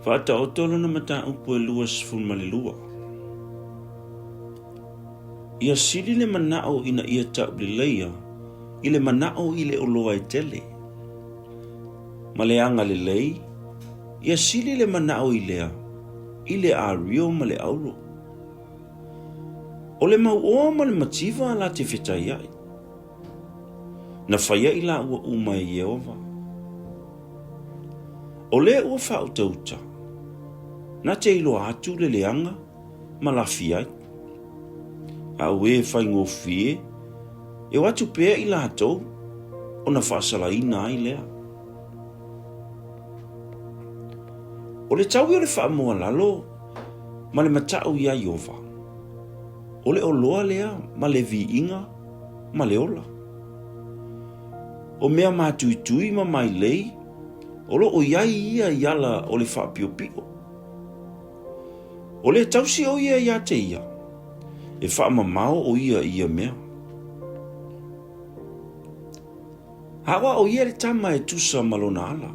Faataoto lona mataupu e 22. Ia sili le manao ina ia tauleleia i le manao i le oloa e tele. Ma le agalelei, ia sili le manao i lea i le ario ma le auro. O le mauoa ma le mativa la te fetaiai. Na faia i laua uma e Ieova. O lea ua faautauta, na te iloa atu le leaga ma lafi ai. A o e faigofie, e o atu pea i latou ona faasalaina ai lea. O le taui o le faamoa-lalo ma le matau iā Ieova, o le oloa lea ma le viiga ma le ola. O mea mātuitui ma mailei, o lo o i ai ia i ala o le faapiopio. O le tausi o ia iā te ia, e faamamao o ia i ia mea. Aoao ia le tama e tusa ma lona ala.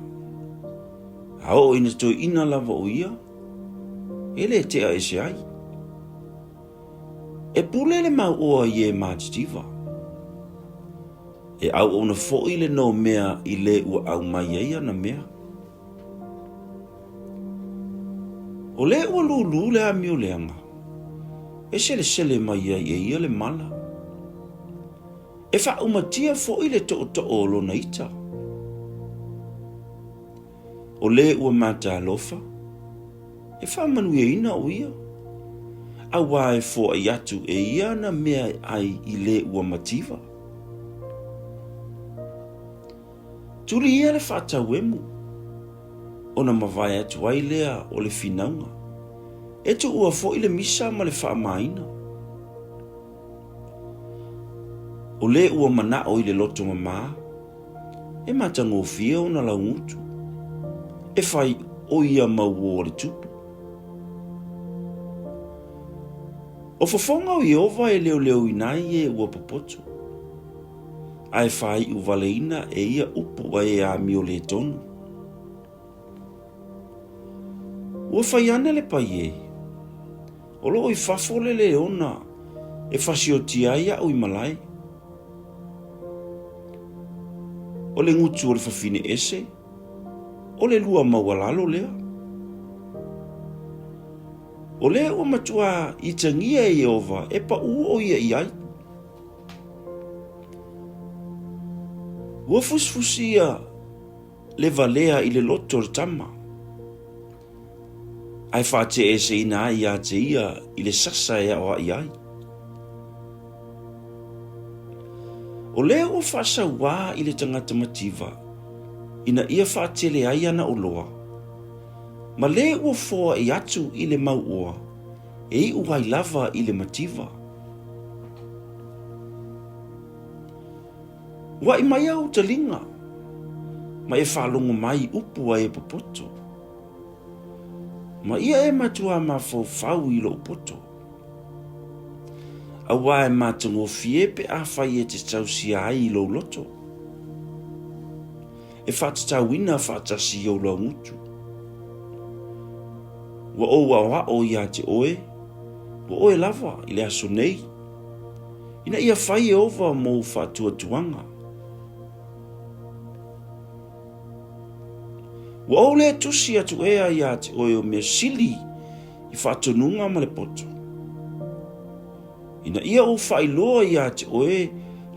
A oo ina toeaina lava o ia, e le tea ese ai. E pule le mauoa i e matitiva. E auauna foi le nomea i le ua aumai ai ana mea. O le ua lūlū le amio leaga, e selesele mai ai e ia le mala. E faaumatia foi le tootoo o lona ita. O le ua matalofa, e faamanuiaina o ia, auā e foai atu e ia ana mea e ai i le ua mativa. Tuli ia le faatauemu, ona mavae atu ai lea o le finauga. E tuua foi le misa ma le faamaina. O le ua manao i le loto mamā, e matagofie ona laugutu, e fai o ia mau uo a le tupu. O fofoga o Ieova e leoleoina ai e ua popoto, a e faaiu valeina e ia upu a e amio lē tonu. Ua fai ane le paie, o lo o i fafo le leona e fasiotia ai aʻu i malae. O le gutu o le fafine ese, o le lua maualalo lea. O lea ua matuā itagia e Ieova e paʻū ʻo ia i ai. Ua fusifusia le valea i le loto o le tama, ae faateeseina ai iā te ia i le sasa e aoaʻi ai. O lea ua faasauā i le tagata mativa ina ia faatele ai ana oloa, ma le ua foai atu i le mauoa e iu ai lava i le mativa. Uaʻi mai au taliga, ma e faalogo mai upu a e popoto. Ma ia e matuā mafaufau i lou poto. Auā e matagofie pe afai e te tausia ai i lou loto. E faatatauina faatasi i ou laugutu. Ua ou aoao iā te oe, ua oe lava i le aso nei, Ina ia fai Ieova mou faatuatuaga. Ua ou lē tusi atu ea iā te oe o mea sili i faatonuga ma le poto. Ina ia ou faailoa iā te oe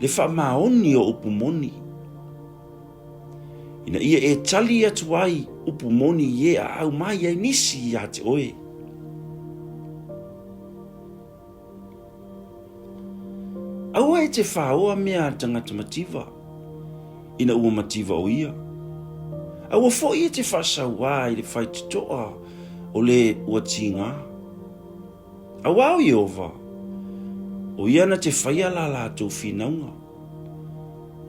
le faamaoni o upu moni. Ina ia e tali atu ai upu moni i e aau mai ai nisi iā te oe. Aua e te whaoa mea a le tangata mativa, ina ua mativa o ia. Aua foi e te faasauā i le faitotoa o le ua tīgā. Auā o Ieova, o ia na te whaia la latou whinauga,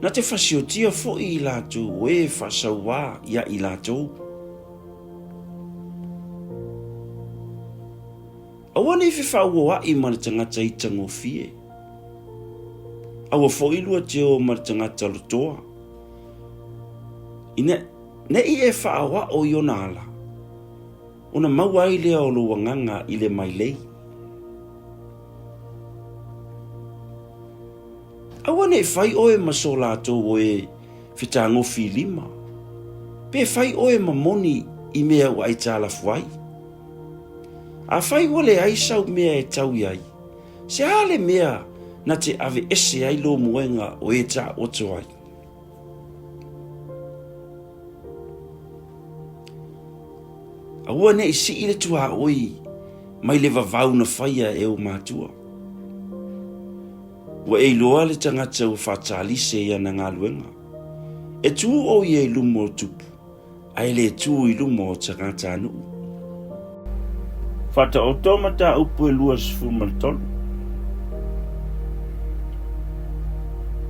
na te whasiotia foi i latou o e whaasauā ia i latou. Aua nei fefauoaʻi ma le tagata itagofie. Aua foi lua te o ma le tagata lotoa. Ina neʻi e faaoaʻo i ona ala. ona maua ai lea o lou agaga i le mailei. Aua ne i fai oe ma so latou o e fetagofi i lima, pe fai oe ma moni i mea ua aitalafu ai. Afai ua leai sau mea e tau i ai, se a le mea na te aveese ai lou moega o e taoto ai? Aua ne i sii le tuaoi mai le vavau na faia e ou matua. Ua e iloa le tagata ua faatalise i ana galuega. E tu ʻo ia i luma o tupu, ae le tu i luma o tagatanuu. Faataoto mataupu e 23.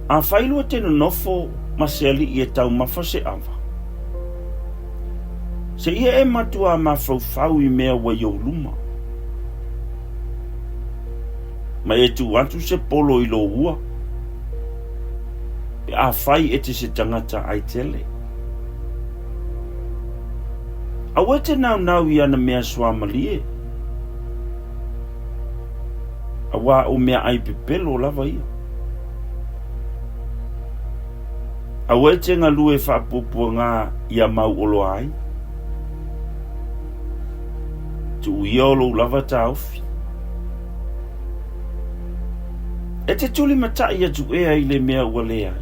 Afai lua te nonofo ma se alii e taumafa se ava, seia e matuā mafaufau i mea ua i ou luma, ma e tuu atu se polo i lou ua, pe afai e te se tagata ai tele. Aua e te naunau i ana mea suamalie, auā o meaai pepelo lava ia. Aua e te galue faapuapuagā ia mau oloa ai. Tuu ia o lou lava taofi. E te tulimataʻi atu ea i le mea ua leai.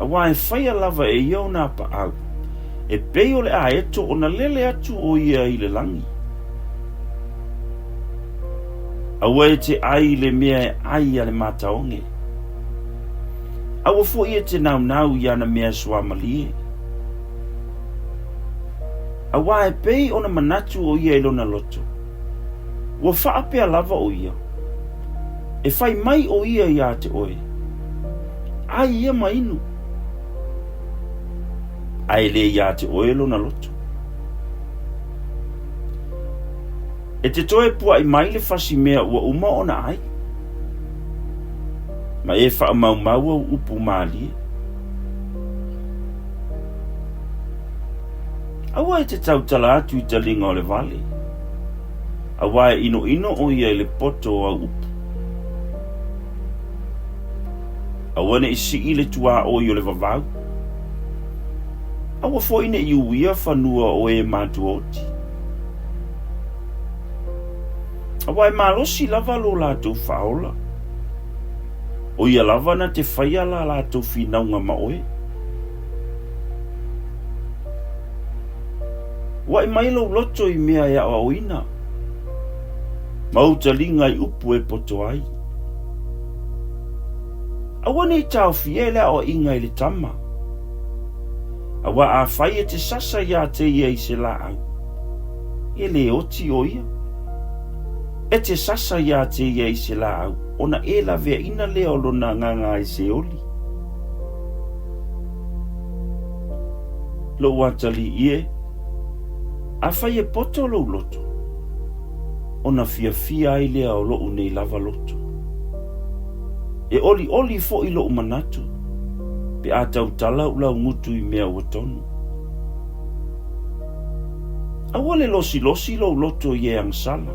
Auā e faia lava e ia ona apaau, e pei o le aeto ona lele atu o ia i le lagi. Aua e te ai i le mea e ai a le mataoge. Aua foi e te naunau i ana mea suamalie. Auā e pei ona manatu o ia i lona loto, ua faapea lava o ia, E fai mai ʻo ia iā te ʻoe, ʻAi ia ma inu, a e lē iā te ʻoe lona loto. E te toe puaʻi mai le fasi mea ua uma ona ʻai, ma e faamaumau au upu mālie. Aua e te tautala atu i taliga o le wale, auā e ʻinoʻino ʻo ia i le poto o au upu. Aua ne i siʻi le tuaoi o le vavau. Aua foi ne i uia fanua o e matuaoti. Auā e malosi lava lo latou faaola. ʻO ia lava na te faia la latou finauga ma ʻoe. Uaʻi mai lou loto i mea e aʻoaʻoina, ma ou taliga i upu e poto ai. Aua ne i taofia e le aʻoaʻiga i le tama, auā afai e te sasa iā te ia i se lāʻau, e lē oti ʻo ia. E te sasa iā te ia i se lāʻau, ona e laweaʻina lea o lona agaga i se oli. Lou atalii e, afai e poto lou loto, ona fiafia ai lea o loʻu nei lava loto. E ʻoliʻoli foʻi loʻu manatu, pe a tautala uʻu laugutu i mea ua tonu. Aua le losilosi lou loto i e agasala,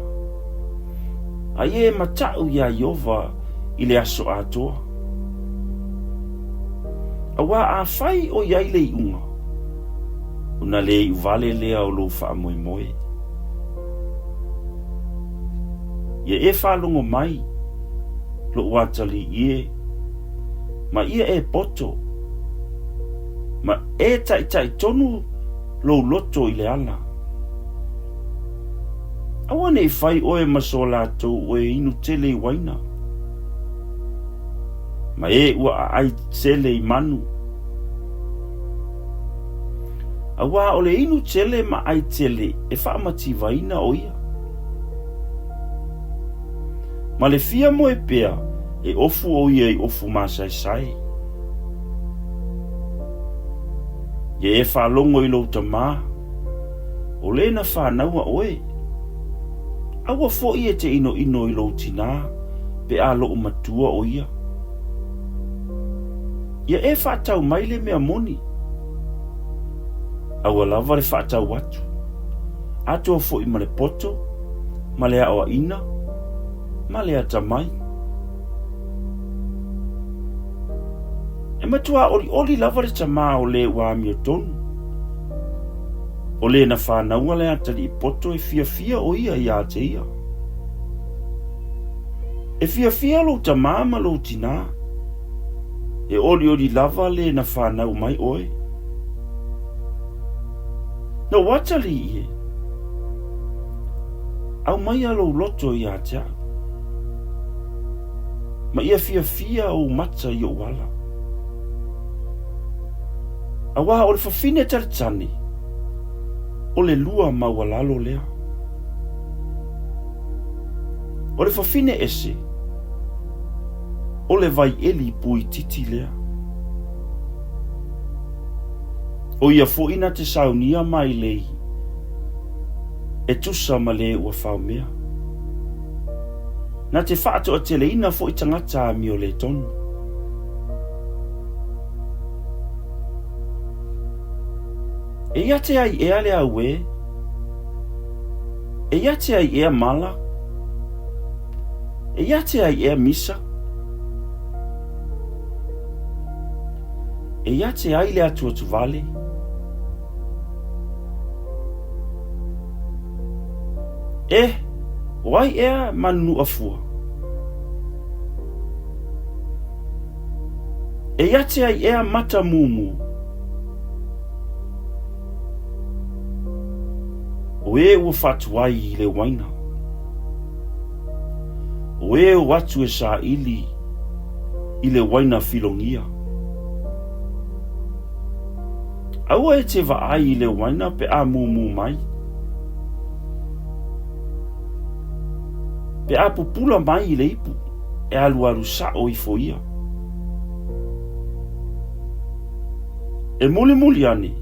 a ia e mataʻu iā Ieova i le aso atoa. Auā afai o i ai le iʻuga, ona le iʻu wale lea o lou faamoemoe. Ia e faalogo mai, loʻu atalii e, ma ia e poto, ma e taʻitaʻi tonu lou loto i le ala. Aua ne i fai ʻoe ma so latou ʻoe inu tele i waina, ma e ua ʻaʻai tele i manu. Auā o le inu tele ma ʻai tele e faamativaina ʻo ia. Ma le fia moe pea e ofu ʻo ia i ofu māsaesae. Ia e faalogo i lou tamā, o le na fānaua ʻoe. Aua foʻi e te ʻinoʻino i lou tinā, pe a loʻu matua ʻo ia. Ia e faatau mai le mea moni. Aua lava le faatau atu. Atoa foi ma le poto, ma le aoaʻina, ma le atamai. E matuā ʻoliʻoli lava le tamā o lē ua amiotonu. O lē na fānaua le atalii poto e fiafia ʻo ia iā te ia. E fiafia lou tamā ma lou tinā. E ʻoliʻoli lava lē na whānau mai ʻoe. No atalii e. Aumaia lou loto iā te aʻu. Ma ia fiafia ou mata i oʻu ala. Auā o le fafine taletane, o le lua maualalo lea. O le fafine ese, o le vai ʻeli puititi lea. ʻO ia foʻi na te saunia mai lei e tusa ma le ua faomea. Na te faatoateleina foʻi tagata amio le tonu. E ia te ai ea le auē? E ia te ai ea mala? E ia te ai ea misa? E ia te ai le atuatuvale? E, o ai ea manunuʻafua? E ia te ai ea mata mūmū? O e ua faatuai i le waina. O e o atu e saili i le waina filogia. Aua e te vaai i le waina pe a mūmū mai. Pe a pupula mai i le ipu, e alualu saʻo ifo ia. E mulimuli ane,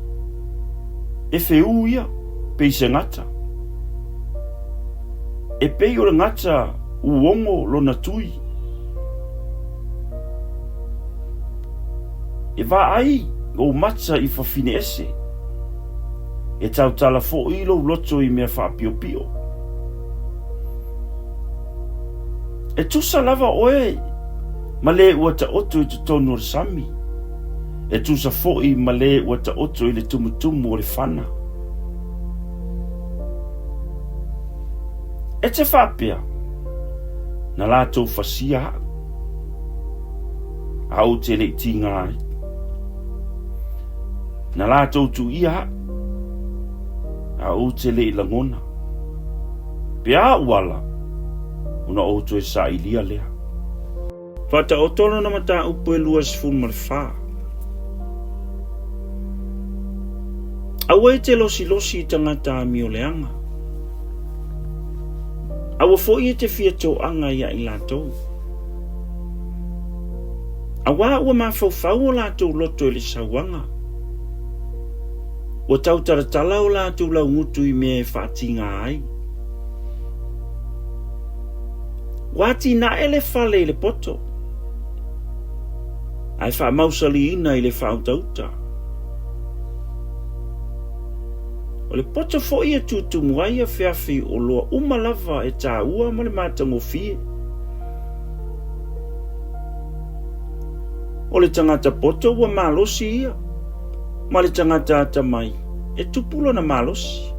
e wheū ia, pei se gata. E pei o le gata uongo lona tui. E vaai ou mata i fafine ese, e tautala foʻi lou loto i mea faapiopio. E tusa lava oe ma le ua taoto i totonu o le sami, e tusa foʻi ma le ua taoto i le tumutumu o le fana. E te faapea, na latou fasia aʻu, a ou te le i tīgā ai. Na latou tuia aʻu, a ou te le i lagona. Pe a ou ala, ona ou toe sailia lea. Faataoto lona mataupu e 24. Aua e te losilosi i tagata amioleaga. Aua foi e te fia toaga ia i latou. Auā ua mafaufau o latou loto i le sauaga. Ua tautalatala o latou laugutu i mea e faatigā ai. Ua atinae le fale i le poto, ae faamausaliina i le faautauta. O le poto foi e tutumu ai afeafe oloa uma lava e taua ma le matagofie. O le tagata poto ua malosi ia, ma le tagata atamai e tupu lona malosi.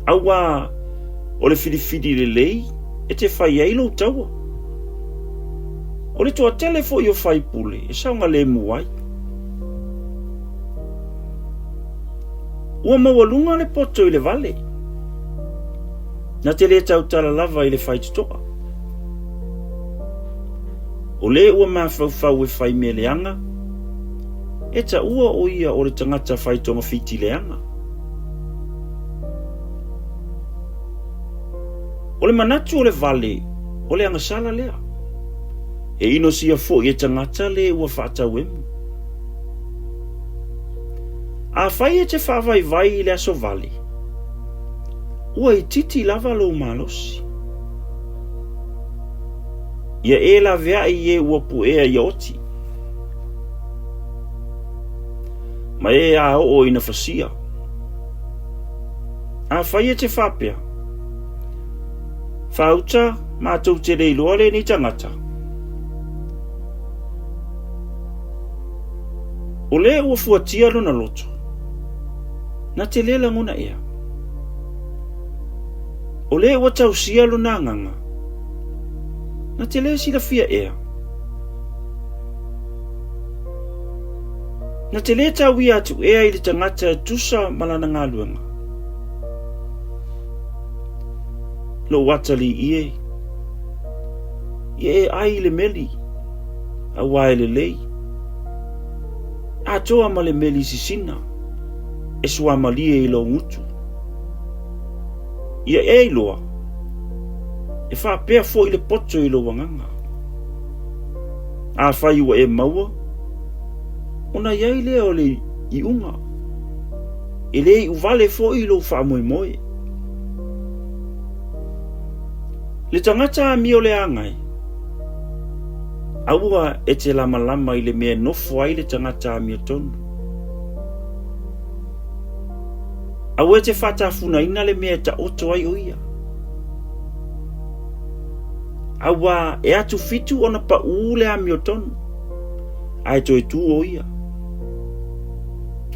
Auā, o le filifili lelei e te fai ai lou taua. O le toatele foi o faipule e saogalemu ai. Ua maualuga le poto i le vale. Na te le tautala lava i le faitotoa. O le ua mafaufau e fai mea leaga, e taua ʻo ia o le tagata fai togafiti leaga. O le manatu o le vale, o le agasala lea. E inosia foi e tagata le ua faatauemu. Afai e te faavaivai i le aso vale, ua itiiti lava lou malosi. Ia e laveai i e ua puea ia oti. Ma e a oo ina fasia. Afai e te faapea, Faauta, matou te le iloa lenei tagata. O le ua fuatia lona loto, na te le lagona ea. O le ua tausia lona agaga, na te le silafia ea. Na te le tauia atu ea i le tagata e tusa ma lana galuega. Lou atalii e, ia e ai i le meli, aua e lelei. Atoa ma le meli sisina, e suamalie i lou gutu. Ia e iloa, e faapea foi le poto i lou agaga. Afai ua e maua, ona i ai lea o le iuga, e le iu vale foi lou faamoemoe. Le tagata amio leaga e, aua e te lamalama i le mea e nofo ai le tagata amiotonu. Aua e te faatafunaina le mea e taoto ai o ia. Aua e atufitu ona paʻū le amiotonu, ae toe tu o ia.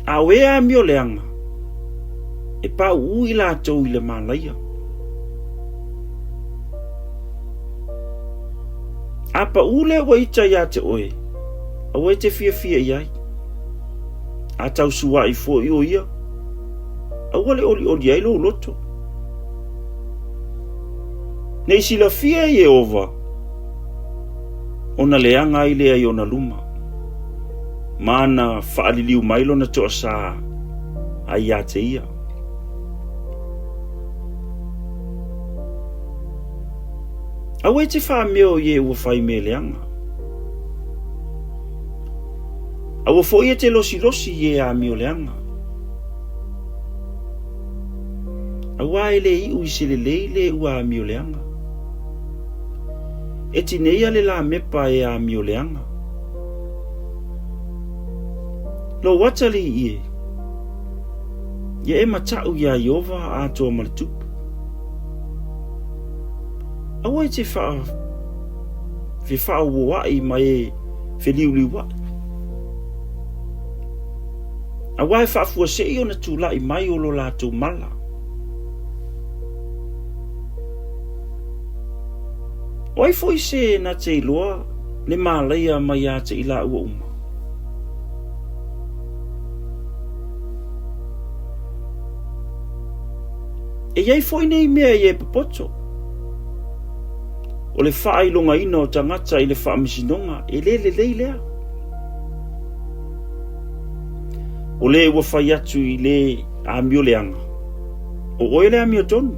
A o e amio leaga, e paʻū i latou i le mālaia. A paʻū le ua ita iā te oe, aua e te fiafia i ai. A tausuaʻi foi o ia, aua le ʻoliʻoli ai lou loto. Ne i silafia e Ieova, ona leaga ai lea i ona luma, ma ana faaliliu mai lona toasā ai iā te ia. Aua e te faameo i e ua fai mea leaga. Aua foi e te losilosi i e amio leaga. Aua e le iu i se lelei le ua amio leaga. E tineia le lamepa e amio leaga. Lou atalii e, ia e mataʻu iā Ieova atoa ma le tupu. Aua e te wha, fefaaoaʻi ma e feliuliuaʻi. Aua e faafuaseʻi ona tulaʻi mai o lo latou mala. O ai foi se na te iloa le mālaia mai iā te i lāua uma? E i ai foi nei mea i e popoto. O le faailogaina o tagata i le faamasinoga e le lelei lea. O le ua fai atu i le amio leaga, o oe le amiotonu.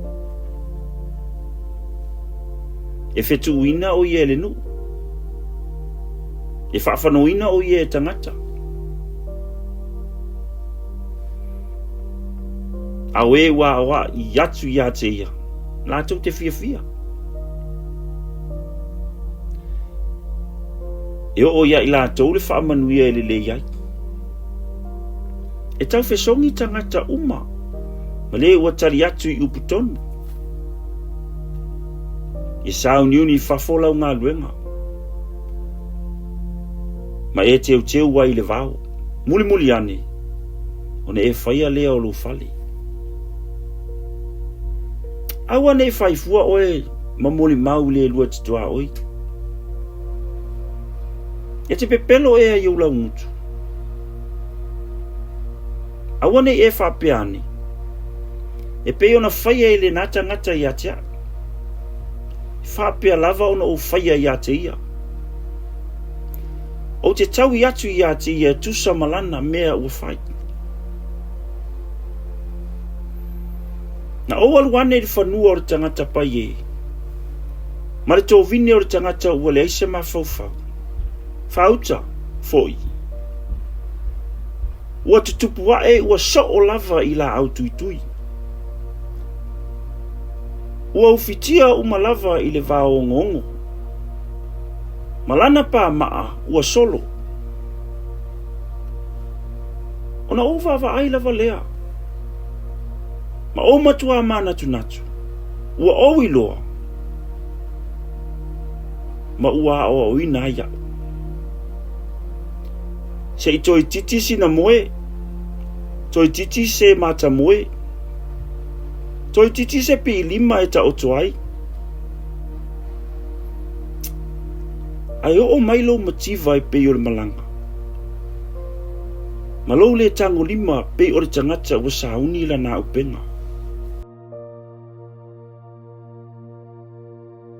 E fetuuina o ia e le nuu. E faafanoina o ia e tagata. A o e ua aoaʻi atu iā te ia, latou te fiafia. E oo iā i latou le faamanuia e lelei ai. E taufesogi tagata uma, ma le ua tali atu i upu tonu. E sauniuni i fafo lau galuega, ma e teuteu ai i le vao. Mulimuli ane, ona e faia lea o lou fale. Aua nei faifua oe ma molimau i le lua te tuaoi. E te pepelo ea i ou laugutu. Aua nei e faapea ane, e pei ona faia e lena tagata ia te au. E faapea lava ona ou faia ia te ia. Ou te taui atu ia te ia e tusa ma lana mea ua fai. Na ou alu ane i le fanua o le tagata pai e, ma le tovine o le tagata ua leai se mafaufau. Faauta, foi. Ua tutupu aʻe ua soo lava i laau tuitui. Ua ufitia uma lava i le vao ogoongo. Ma lana pamaa ua solo. Ona ou vaavaai lava lea. Ma ou matuā manatunatu, ua ou iloa, ma ua aoaoina ai aʻu. Se i toeitiiti sina moe, toeitiiti se matamoe, toeitiiti se piilima e taoto ai. Ae oo mai lou mativa e pei o le malaga, ma lou le tagolima pei o le tagata ua sauni lana auupega.